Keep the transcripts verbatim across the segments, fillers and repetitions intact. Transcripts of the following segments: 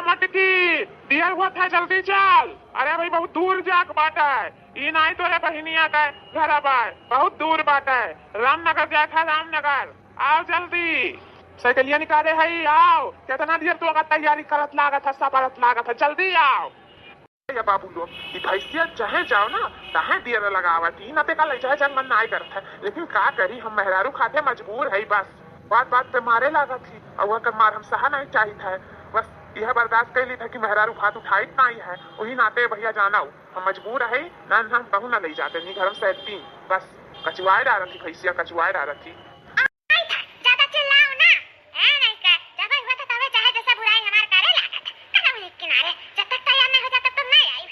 मटकी, दियर हुआ था, जल्दी चल। अरे भाई, बहुत दूर जाक बाटे, ई नाई तोरे बहिनिया के घर बाय, बहुत दूर बाटे, रामनगर जाए था, रामनगर। आओ जल्दी, साइकिलिया निकाले है, आओ। कितना देर तो अगर तैयारी करत लागत है, सपरत लागत है, जल्दी आओ। या बाबू लोग, ई भैंसिया चाहे जाओ ना, चाहे देर लगावत ही, ना ते का लई जाए जन मन नाय करत है, लेकिन का करी, हम मेहरारू खाते मजबूर है बस। बात बात पे मारे लागत ही, और वह कर मार हम सहा नहीं चाहित है। बस यह बर्दाश्त कर ली था कि मेहरारू भात उठाइत नहीं है, वही नाते भैया जाना हो, हम मजबूर है, ना हम कहूँ ना ले जाते, नहीं घर में सैती, बस कचुआए डारत ही भैंसिया, कचुआए डारत ही। आई था, ज्यादा चिल्लाओ ना। ए, नहीं का, जब हुआ था तबे चाहे जैसा बुराई हमार करे लागत। कदम एक किनारे, जब तक तैयार नहीं हो जाता तब तक नहीं आई।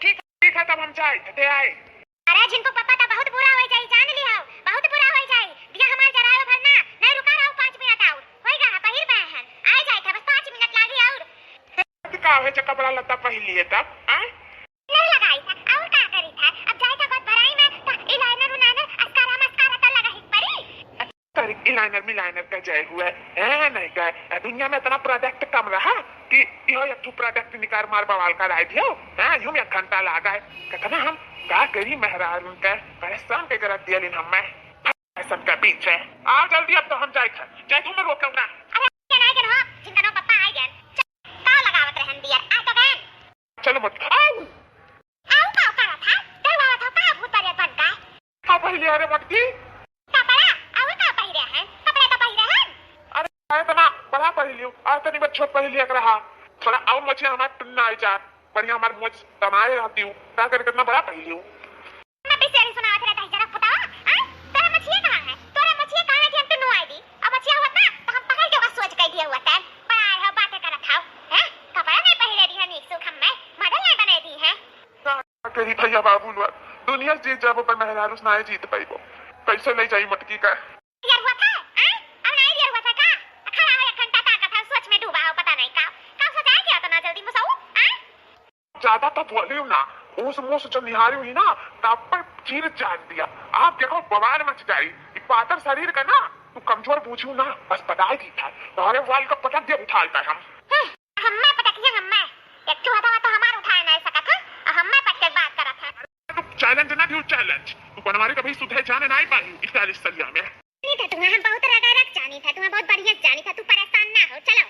ठीक है, ठीक है, तब हम जाए, ते आए। अरे, झिनकू पप्पा तो बहुत बुरा हो जाई, जान ली हो, बहुत बुरा हो जाई। दिया हमार जरायो भर ना, नहीं रुका रहो पाँच मिनट और। होई गा, पहिर पाए हैं, आ जाए था, बस पाँच मिनट लागी और। तो का है, जो कपड़ा लत्ता पहन लिए तब, आए? नहीं लगाई था, और का करी था? अब जाए था बहुत भराई में, तो eyeliner उलाइनर, अस्कारा मस्कारा तो लगा ही पड़ी। अरे, eyeliner मिलाइनर का जय हुए, हैं, नहीं गए। ए, दुनिया में इतना product कम रहा कि इहो एक ठो product निकाल मार बवाल कराए दियो, हैं, यूं में एक घंटा लागा है। कितना हम का करी मेहरार उनके, परेशान के जरा दिया लेन हम में। फैशन के पीछे। आओ जल्दी, अब तो हम जाए थे, जाए थे, मैं रोक ना। अरे, के नहीं के रहो, जिनका नाम पप्पा आए गए। का लगावत रहन दिया, आ तो गए। चलो मत खाओ। आऊ का करत है? डरवावत हो का भूत प्रेत बन का? का पहिले अरे मटकी? कपड़ा, आऊ का पहिरे हैं? कपड़ा तो पहिरे हैं। अरे, अरे तना बड़ा पहिलियो, अरे तनी बच्चों पहिलिया के रहा। थोड़ा और मछली हमार टुन्ना आई जात, बढ़िया हमार मोच तनाए रहती हूँ। का करे कितना बड़ा पहिलियो? मैं पिसेरी सुनावत रहता है जनक पुतावा, हाँ? तोरा मछिया कहाँ है? तोरा मछिया कहाँ है कि हम टुन्नू आई दी? अब मछिया हुआ था, तो हम पकड़ के ओकर सोच कह दिए हुआ था। बड़ा आए हो, बातें करत हो, हैं? कपड़ा नहीं पहिरे दी है नीक सुख हम में, मॉडल नहीं बने दी है। का करी भैया बाबू लोग, दुनिया जीत जाबो पर मेहरारू से नाय जीत पाइबो। कैसे ले जाई मटकी का? यार हुआ था, हैं? अब नहीं यार हुआ था का? खड़ा हो एक घंटा ताकत है, सोच में डूबा हो, पता नहीं का। का सोचा है क्या इतना जल्दी मुसाऊ, हैं? ज्यादा तो बोलियो ना, ऊस मूस जो निहारी हुई ना, तब पर चीर जान दिया। आप देखो बवाल मच जाई, ई पातर शरीर का ना, तू कमजोर बूझू ना, बस बताई दी था। तोहरे वाल का पटक दिया उठालता हम। हैं? हम्मे पटकिया हम्मे। एक ठो हथवा तो हमार उठाए नाई सकत है, और हम्मे पटके बात करत है। तू challenge ना दियो, challenge। तू बनवारी कभी सुधे जाने नाई पाई इकतालीस सलिया में। नहीं तो तुम्हें हम बहुत रगा रग जानी था, तुम्हें बहुत बढ़िया जानी था, तू परेशान ना हो, चलो।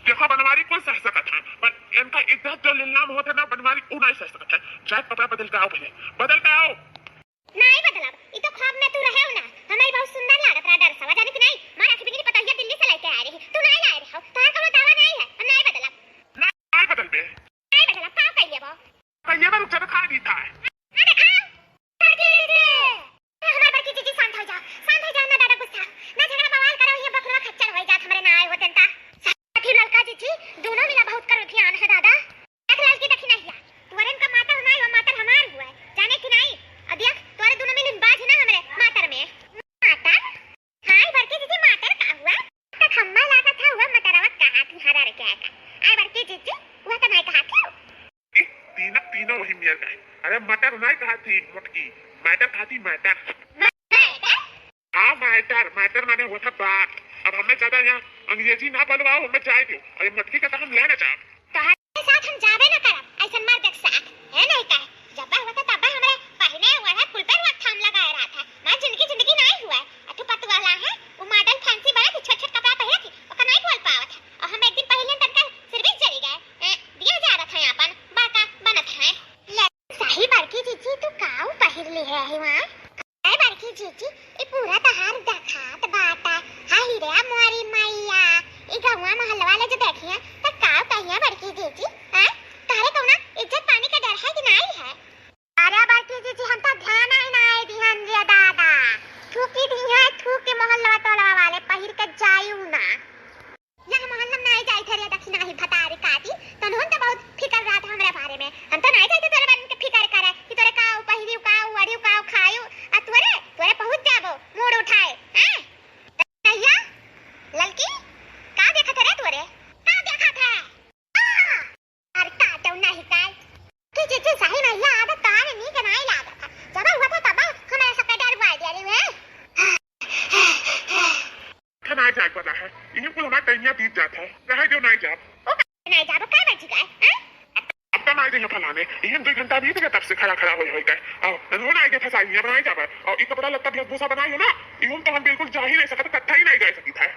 देखा बनवारी कुल सह सकत है, पर इनका इज्जत जो नीलाम होत है ना बनवारी, उ नाई सह सकत है। जाए कपड़ा बदल के आओ भैया, बदल के आओ। नाई बदलब, ई तो ख्वाब में तू रहे हो ना। हमारी बहुत सुंदर लागत रहा डर सवा, जाने कि नाई? मारा की बिगड़ी पतोहिया दिल्ली से लेके आए रही, तू नाई लाए रहे हो, तोहार कोनो दावा नाई है, हम नाई बदलब। नाई बदलबे। नाई बदलब, का कहिए वो? कहिए बा, रुक जा, दिखा दी था। हाँ, दिखाओ। बड़की दीदी, हमार बड़की जीजी शांत हो जाओ, शांत हो जाओ ना दादा, गुस्सा ना, झगड़ा बवाल करो, ये बकरा खच्चर हो जात हमरे ना आए होते ता। साथी ललका जीजी, दोनों मिला बहुत करो ध्यान है दादा। देख ललकी, देखी नहीं हिया। तुअरे इनका मातर हमार हुआ, मातर हमार हुआ है। जाने कि नहीं? अब देख, तुअरे दोनों मिलिन बाझ ना हमरे मातर में। मातर? हाँ, बड़की जीजी, मातर का हुआ? तक हम्मा लागत है हुआ मटरवा कहा थी हरा रे क्या का। आए बड़की जीजी, हुआ तो नहीं कहा थी। ई तीनों, तीनों वही मियर का है। अरे मटर नहीं कहा थी मोटकी, matter कहा थी, matter। Matter? हाँ, matter, matter माने होता बात। अब हमें ज्यादा यहाँ अंग्रेजी ना बोलवाओ, हमें जाए दो। अरे मटकी का तो हम लेना चाहब। तोहरे साथ हम जाबे ना करब, ऐसन मर्द के साथ। है नहीं का? जब्बा होता तब्बा हमरे पहिने हुआ है, कुल पे रोकथाम लगाए रहा था। माँ जिंदगी जिंदगी नहीं हुआ है। अथु पतुआ ला है, वो model fancy बना थी, छोट छोट कपड़ा पहने थी, ओका नहीं बोल पावत है। और हम एक दिन पहले तनका सिर भी जरी गए। ए, दिया जा रहा था अपन, बड़का बनत है। ले, सही बड़की जीजी, तू काऊ पहिर ली है वहाँ? अरे बड़की जीजी, ई पूरा तहार देखात बाटा। हाय रे मोरी मैया, ई गौवा मोहल्ला वाले जो देखिया, त का कहिया बड़की जीजी? हैं? तहरे कौना इज्जत पानी के डर है कि नाई है? अरे बड़की जीजी, हम तो ध्यान ही नाई दिहन रे दादा। थूकी दिहे, थूक के मोहल्ला टोलवा वाले पहिर के जायू ना। यह मोहल्ला में नाई जाई थे रे दखिनाही भतारी काटी, तनहुन तो बहुत फिकर रहत हमरे बारे में। हम तो नाई जाई थे तोरे बारे में फिकर करे कि तोरे का पहिरियो, का ओढ़ियो, का खायो, आ तोरे, तोरे पहुँच जाबो मूड़ उठाए, हैं? नैया, ललकी, का देखत है रे तोरे? का देखत है? आ! अरे काटो नहीं काट। कि जीजी सही में यह आदत तोहार नीक नाई लागत है। जब हुआ था तब हमारे सबके डरवाई दिया रे। थे नाई जाए वाला है, इन्हीं कुल हमार टैनिया बीत जात है, रहे जो नाई जाब। ओ का नाई इहन दुइ घंटा बीत गया तब से खड़ा खड़ा होई होई के। आओ, नन्हो ना आइगे फसाई, अब ना जाबे। और ई कपड़ा लत्ता भेष भूसा बनाई हो ना, इहन तो हम बिल्कुल जा ही नहीं सकत, कत्था ही नहीं जा सकित है।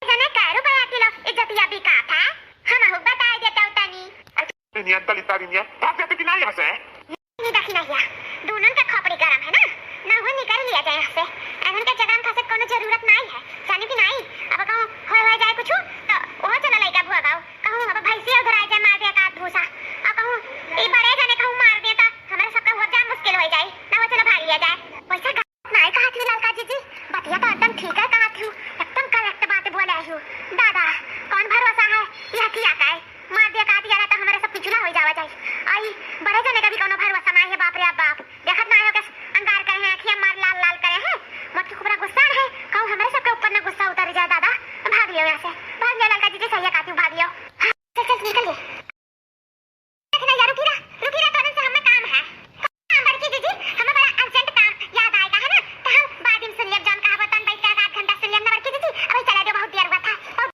जने कै रुपया किलो इज्जतिया बिकात है, हमहू बताई देते तनी। अच्छा, दुनिया दलिता दुनिया, भाग जाते कि नहीं यहाँ से? नहीं देखी नहीं है, दोनों का खोपड़ी गरम है ना, ना हुआ निकल लिया जाए यहाँ से। एहन के जगह में फंसे कोनो जरूरत नहीं है, जानी कि नहीं? अब कहूँ होए होए जाए कुछ, तो ओहो चला लइका भुआ गाओ। कहूँ अब भैंसिया उधर आ जाए, मार दे का भूसा। आ कहूँ ई बड़े जने कहूँ मार दे, त हमरे सबका हुआ जान मुश्किल हो जाए। ना हो, चलो भाग लिया जाए। वैसे गलत नाई कहा थी ललका जीजी, बतिया तो एकदम ठीक है कहा थी, एकदम correct बात बोले आयु। दादा, कौन भरोसा है यह किया का है? मार दिया का दिया तो हमरे सब पिछुला हो जावा जाए। आई बड़े जने का भी कोनो भरोसा नहीं है, बाप रे बाप। देखत ना हो के अंगार करे हैं, अखियाँ मार लाल लाल करे हैं। मोटकी खूब गुस्सा है, कहूँ हमरे सबके ऊपर ना गुस्सा उतर जाए दादा। भाग लियो यहाँ से, भाग लियो ललका जीजी, सही है कहा थी, भाग लियो। चल, चल, निकल ले। देख ना यार, रुकी रह, रुकी रह, तोरन से हमें काम है। काम बड़की जीजी, हमें बड़ा urgent काम याद आएगा है ना, तो हम बाद में सुन लेब, जौन कहा बतन बैठ के आध घंटा सुन लेब ना बड़की जीजी, अभी चला दो, बहुत देर हुआ था। और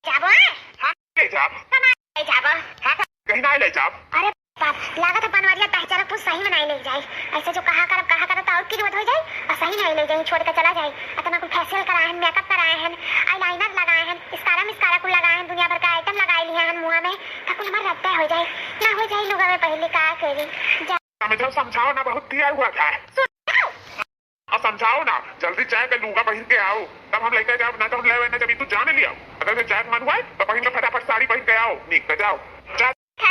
जाबो, हैं? हाँ, ले जाब। कमाए ले जाबो। हाँ, कहीं ना ले जाब। अरे बाप, लागत है बनवरिया तहचरा कुछ सही में नहीं ले जाए। ऐसे जो कहा करब, कहा करब तो और की विरोध हो जाए और सही नहीं ले जाए, छोड़ के चला जाए। इतना कुल facial कराए हैं, makeup कराए हैं, eyeliner लगाए हैं, mascara, mascara कुल लगाए हैं, दुनिया भर का item लगाए लिए हैं मुँह में, तो कुल हमार रद्दा हो जाए, ना हो जाए लुगा में पहले का करी। जा। समझाओ, समझाओ ना, बहुत दिया हुआ था। सुन। और समझाओ ना, जल्दी जाए के लुगा पहिर के आओ, तब हम लेके जाओ, ना तो हम लेवे ना जब तू जान लिया। अगर से जाए के मन हुआ है, तो पहिर के फटाफट साड़ी पहिर के आओ, निक तो जाओ।